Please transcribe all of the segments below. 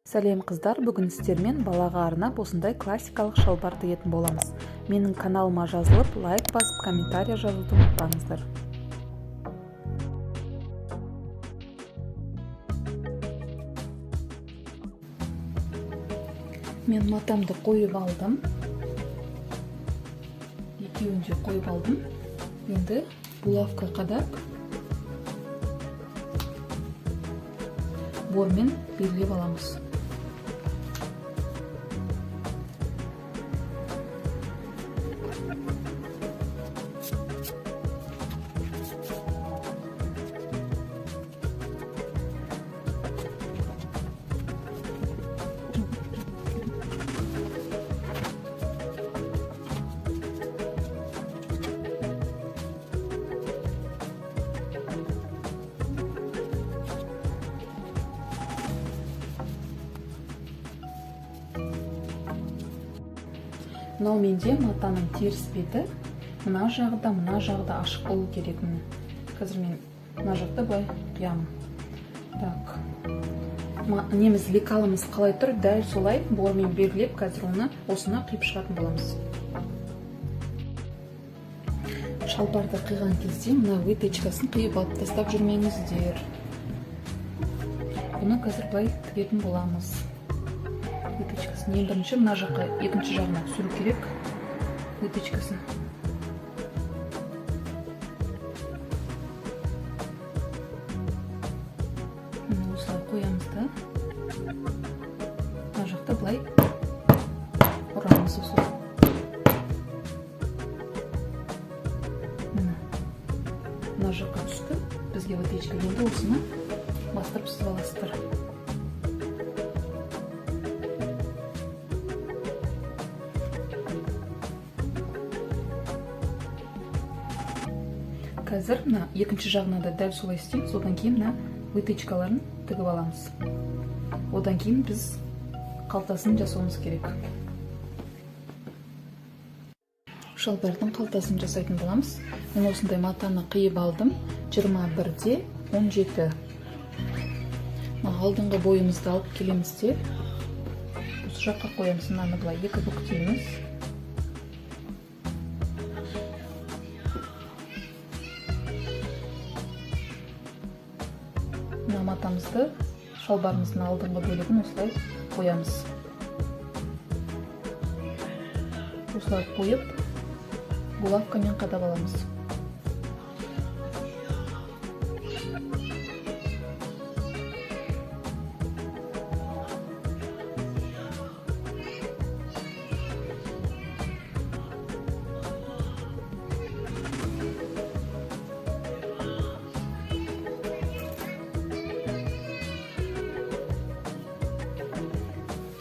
Сәлем, қыздар! Бүгін сіздермен балаға арнап осындай классикалық шалбар тігетін боламыз. Менің каналыма жазылып, лайк басып, комментарий жазуды ұмытпаңыздар. Мен матамды қойып алдым. Екеуін де қойып алдым. Енді булавка қадап, бормен белгілеп аламыз. Мынау менде матаның теріс беті, мына жағы да, мына жағы да ашық болу керек міне. Қазір мен мына жақты былай қиямын. Так. Неміз лекалымыз қалай тұр, дәл солай бормен белгілеп, қазір оны осыны қиып шығатын боламыз. Шалбарды қиған кезде мына выточкасын қиып алып тастап жүрмеңіздер. Бұны қазір былай тігетін боламыз. Выточкасын ең бірінші мына жаққа, екінші жағына түсіру керек выточкасын. Міне осылай қоямыз да, мына жақта былай ұрамыз осылай. Міне мына жаққа түсті бізге выточка. Енді осыны бастырып сызып аласыздар. Қазір мына екінші жағына да дәл солай істейміз. Одан кейін мына выточкаларын тігіп аламыз. Одан кейін біз қалтасын жасауымыз керек. Шалбардың қалтасын жасайтын боламыз. Мен осындай матаны қиып алдым. Жиырма бірде он жеті. Мына алдыңғы бойымызды алып келеміз де, осы жаққа қоямыз. Мынаны былай екі бүктейміз. Мына матамызды шалбарымыздың алдыңғы бөлігін осылай қоямыз. Осылай қойып, булавкамен қадап аламыз.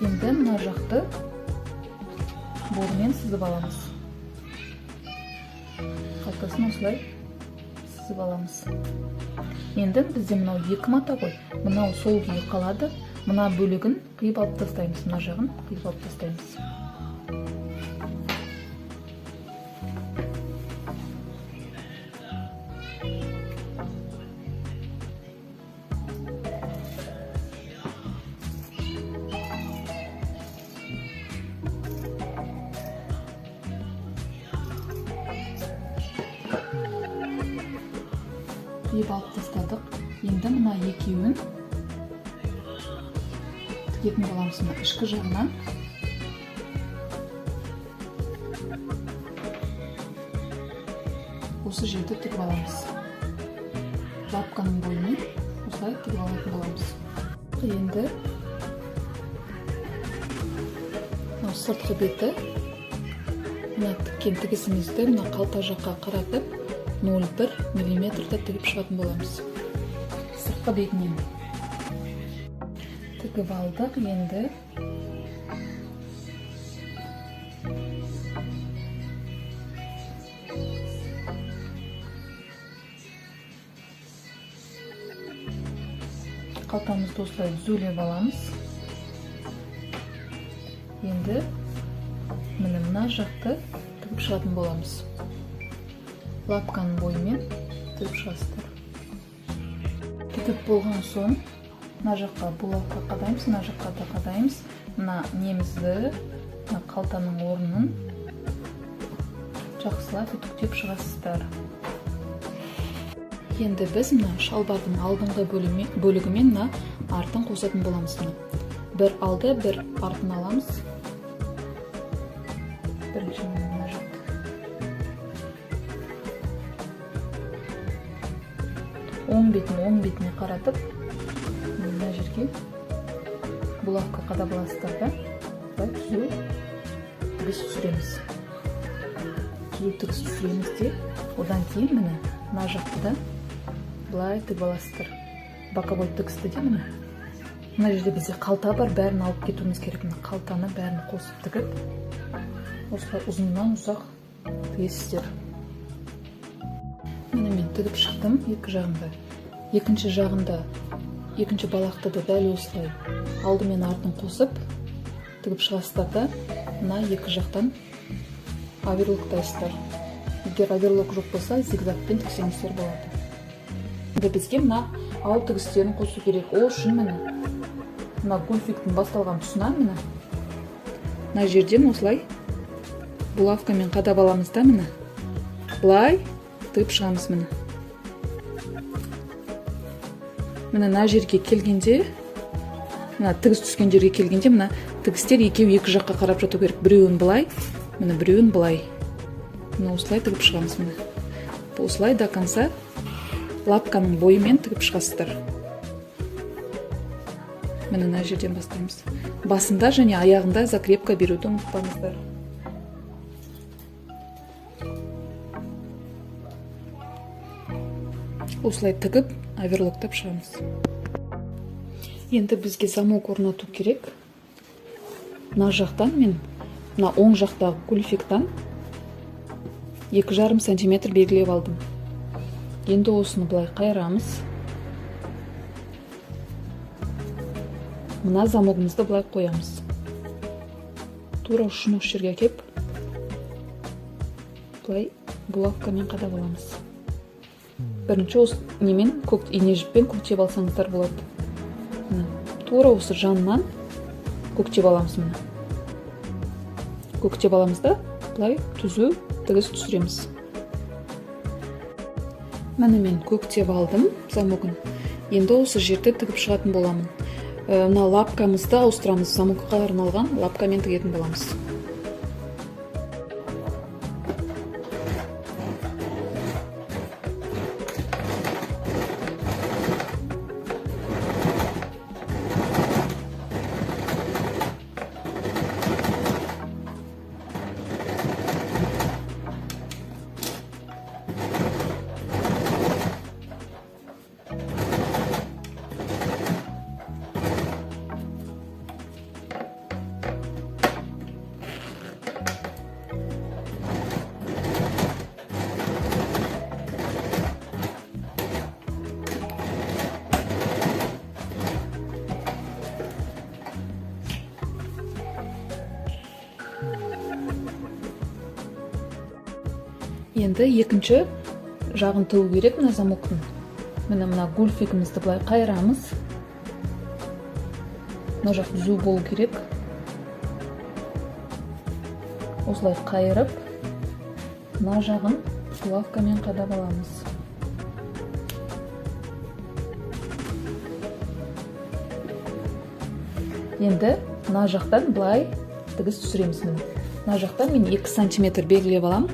Енді мына жақты бормен сызып аламыз. Қалтасын осылай сызып аламыз. Енді бізде мынау екі мата ғой. Мынау сол күйі қалады. Мына бөлігін қиып алып тастаймыз. Мына жағын қиып алып тастаймыз. Қиып алып тастадық. Енді мына екеуін тігетін боламыз. Мына ішкі жағынан осы жерді тігіп аламыз. Лапканың бойымен осылай тігіп алатын боламыз. Енді мынау сыртқы беті, мына тіккен тігісімізді мына қалта жаққа қаратып нөл бір миллиметрді тігіп шығатын боламыз. Сыртқы бетінен тігіп алдық. Енді қалтамызды осылай түзулеп аламыз. Енді міне мына жақты тігіп шығатын боламыз. Лапканың бойымен тігіп шығасыздар. Тігіп болған соң Мына жаққа булавка қадаймыз, мына жаққа да қадаймыз. Мына немізді, мына қалтаның орнын жақсылап үтіктеп шығасыздар. Енді біз мына шалбардың алдыңғы бөлігімен мына артын қосатын боламыз. Мына бір алды, бір артын аламыз. Бірінші мына жақты. Оң бетін оң бетіне қаратып, мына жерге булавка қадап аласыздар да, былай түзу тігіс түсіреміз. Түзу тігіс түсіреміз де, одан кейін міне мына жақты да былай тігіп аласыздар. Боковой тігісті де міне. Мына жерде бізде қалта бар, бәрін алып кетуіміз керек. Мына қалтаны бәрін қосып тігіп, осылай ұзыннан ұзақ тігесіздер. Міне мен тігіп шықтым екі жағында. Екінші жағында, екінші балақты да дәл осылай алды мен артын қосып тігіп шығасыздар да, мына екі жақтан оверлоктайсыздар. Егер оверлок жоқ болса, зигзагпен тіксеңіздер болады. Енді бізге мына ау тігістерін қосу керек. Ол үшін міне мына гульфиктің басталған тұсынан міне мына жерден осылай булавкамен қадап аламыз да, міне былай тігіп шығамыз. Міне міне мына жерге келгенде, мына тігіс түскен жерге келгенде мына тігістер екеуі екі жаққа қарап жату керек. Біреуін былай, міне біреуін былай. Міне осылай тігіп шығамыз. Міне осылай до конца лапканың бойымен тігіп шығасыздар. Міне мына жерден бастаймыз. Басында және аяғында закрепка беруді ұмытпаңыздар. Осылай тігіп, оверлоктап шығамыз. Енді бізге замок орнату керек. Мына жақтан мен, мына оң жақтағы гульфиктан 2,5 сантиметр белгілеп алдым. Енді осыны былай қайырамыз. Мына замогымызды былай қоямыз. Тура ұшын осы жерге әкеп, былай булавкамен қадап аламыз. Бірінші осы немен, көк ине жіппен көктеп алсаңыздар болады. Міне, тура осы жанынан көктеп аламыз міне. Көктеп аламыз да, былай түзу тігіс түсіреміз. Міне мен көктеп алдым замогын. Енді осы жерді тігіп шығатын боламын. Мына лапкамызды ауыстырамыз, замокқа арналған лапкамен тігетін боламыз. Енді екінші жағын тігу керек мына замоктың. Міне мына гульфигімізді былай қайырамыз. Мына жақ түзу болу керек. Осылай қайырып, мына жағын булавкамен қадап аламыз. Енді мына жақтан былай тігіс түсіреміз міне. Мына жақтан мен 2 сантиметр белгілеп аламын.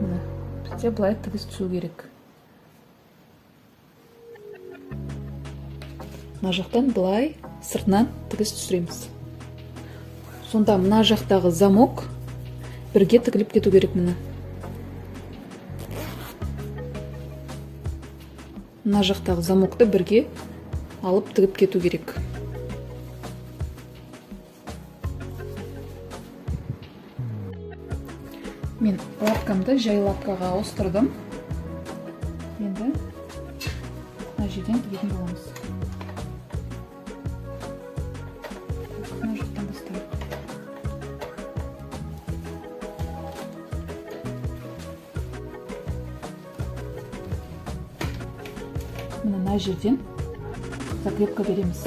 Міне, бізде былай тігіс түсу керек. Мына жақтан былай сыртынан тігіс түсіреміз. Сонда мына жақтағы замок бірге тігіліп кету керек міне. Мына жақтағы замокты бірге алып тігіп кету керек. Мен лапкамды жай лапкаға ауыстырдым. Енді мына жерден тігетін боламыз. Мына жақтан бастайық. Мына жерден закрепка береміз.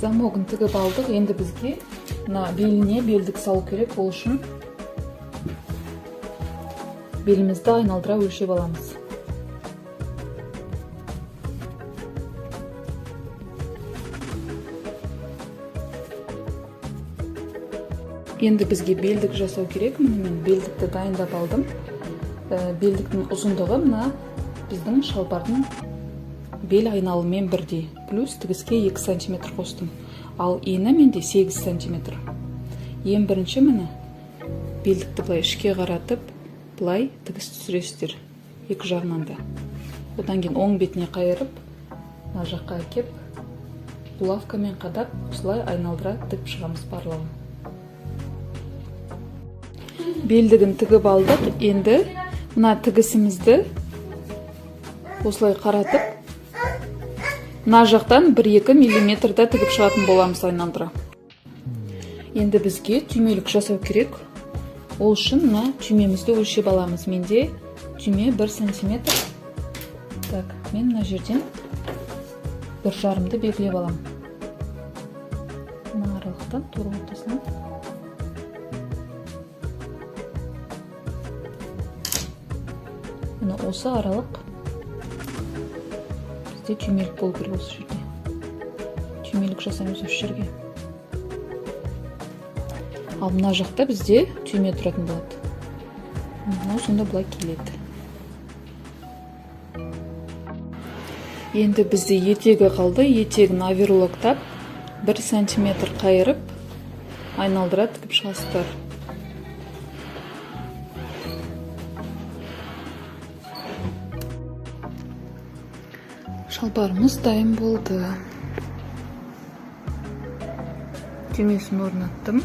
Замогын тігіп алдық. Енді бізге мына беліне белдік салу керек. Ол үшін белімізді айналдыра өлшеп аламыз. Енді бізге белдік жасау керек. Міне мен белдікті дайындап алдым. Белдіктің ұзындығы мына біздің шалбардың бел айналымымен бірдей. Плюс тігіске 2 сантиметр қостым. Ал ені менде 8 сантиметр. Ең бірінші міне белдікті былай ішке қаратып, былай тігіс түсіресіздер екі жағынан да. Одан кейін оң бетіне қайырып, мына жаққа әкеп, булавкамен қадап, осылай айналдыра тігіп шығамыз барлығын. Белдігін тігіп алдық. Енді мына тігісімізді осылай қаратып, мына жақтан 1-2 миллиметрда тігіп шығатын боламыз айналдыра. Енді бізге түймелік жасау керек. Ол үшін мына түймемізді өлшеп аламыз. Менде түйме 1 сантиметр. Так, мен мына жерден 1,5-ды белгілеп аламын. Мына аралықтан тура ортасынан. Мына осы аралық бізде түймелік болу керек осы жерде. Түймелік жасаймыз осы жерге. Ал мына жақта бізде түйме тұратын болады. Мынау сонда былай келеді. Енді бізде етегі қалды. Етегін оверлоктап 1 сантиметр қайырып айналдыра тігіп шығасыздар. Шалбарымыз дайын болды. Түймесін орнаттым.